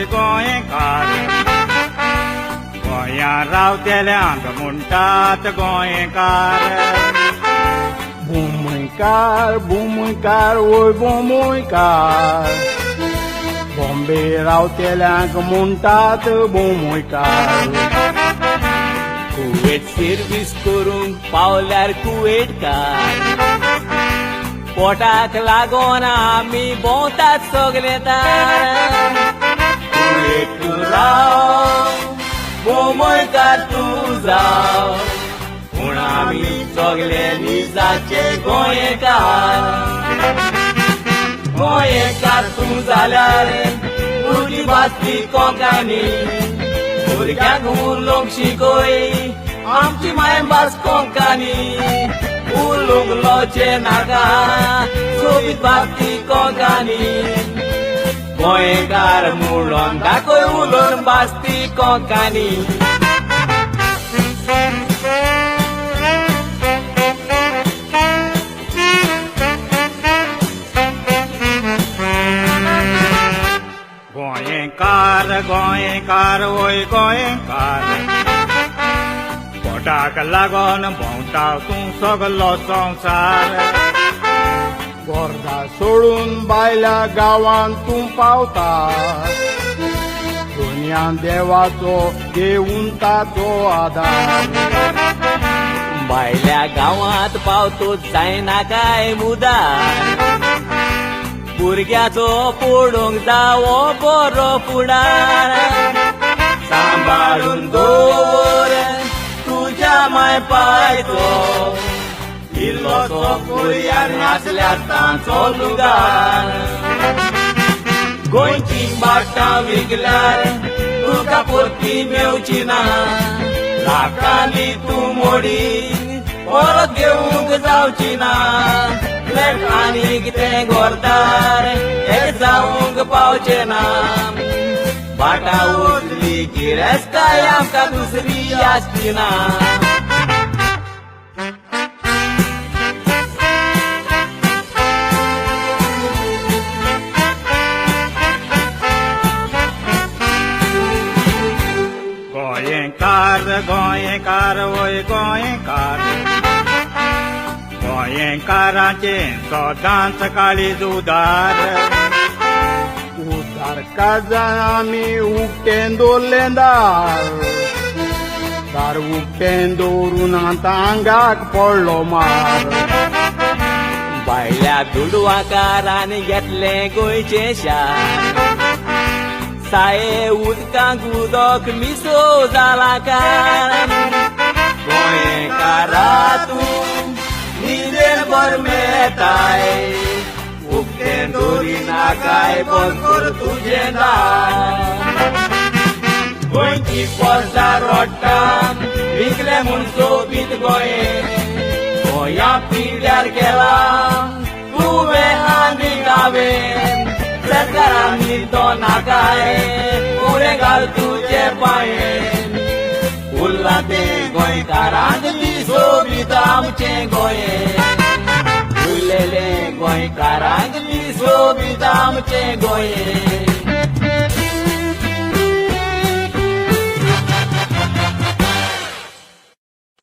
वय गोंयकार गोंया रावतेल्यांक म्हणटात गोंयकार भूमयकार भूमयकार वय भूमयकार बॉम्बे रावतेल्यांक म्हणटात भूमयकार कुवेट सर्वीस करूंक पावल्यार कुवेटकार पोटाक लागोन आमी भोंवतात सगले तार कुवेट तूं राव मुंबयकार तूं जाव पूण आमी सगले निजाचे गोंयकार गोंयकार तूं जाल्यार तुजी भास ती कोंकणी भुरग्यांक उलोवंक शिकय आमची मायभास कोंकणी उलोवंक लोचें नाका सोबीत भास ती कोंकणी गोंयकार म्हणून दाखय उलोवन भास ती कोंकणी. गोंयकार गोंयकार वय गोंयकार पोटाक लागोन भोंवता तूं सगलो संवसार गोर्दा सोडून बायल्या गांवांत तूं पावता दुनियान देवाचो घेवन ताचो आदार भायल्या गांवांत पावतो जायना काय मुदार भुरग्याचो पडूंक जावो बरो फुडार सांबाळून दवर तुज्या माय पायचो इल्लोसो कुर्यार नासल्यार तांचो लुगार गोंयची भाटां विकल्यार तुका परती मेवची ना लाखांनी तूं मोडी परत घेवंक जावची ना फ्लॅट आनी कितें गोरदार एक जावंक पावचें ना भाटां उरली गिरेस्ताय आमकां दुसरी आसची ना. गोंयकार गोंयकार वय गोंयकार गोंयकाराचें सदांच काळीज उदार उदार काजान आमी उक्तें दवरलें दार दार उक्तें दवरून आतां आंगाक पडलो मार भायल्या दुडवाकारान घेतलें गोंयचें शार साये उदकांक उदक मिसो जाला कार गोंयकारा तूं न्हिदेन बर मेळटाय उक्तें दवरिनाकाय बंद कर तुजें दार गोंयची पोस्तां रोडटा विकलें म्हूण सोबीत गोंयें गोंया पिड्यार केला तुवें आनी हांवें सरकारांनी तो नाकाय फुडें घाल तुजे पांये उरलां तें गोंयकारांक दी सोबीत आमचें गोंयें उरलेलें गोंयकारांक दी सोबीत आमचें गोंयें.